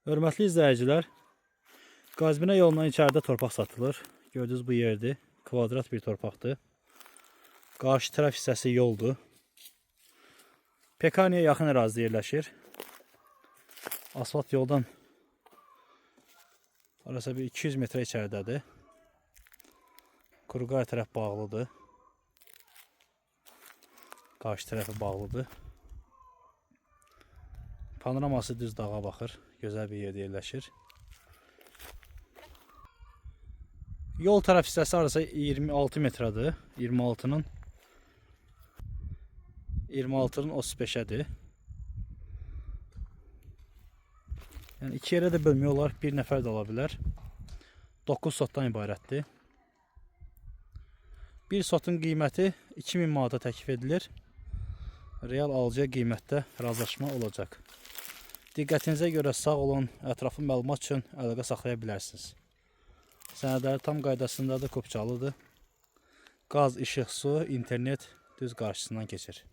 Hörmətli izləyicilər, Qazminə yolundan içəridə torpaq satılır. Gördüyünüz bu yerdir. Kvadrat bir torpaqdır. Qarşı tərəf hissəsi yoldur. Pekarniya yaxın ərazidə yerləşir. Asfalt yoldan arası bir 200 metrə içəridədir. Quruqay tərəf bağlıdır. Qarşı tərəfi bağlıdır. Panoraması düz dağa baxır. Gözəl bir yerdə yerləşir. Yol tərəf hissəsi arası 26 metrədir. 26-nın 35-ədir. Yəni iki yerə də bölmək olar, bir nəfər də ola bilər. 9 sotdan ibarətdir. Bir sotun qiyməti 2000 manata təklif edilir. Real alıcıya qiymətdə razılaşma olacaq. Diqqətinizə görə sağ olun. Ətraflı məlumat üçün əlaqə saxlaya bilərsiniz. Sənədləri tam qaydasındadır, kopçalıdır. Qaz, işıq, su, internet düz qarşısından keçir.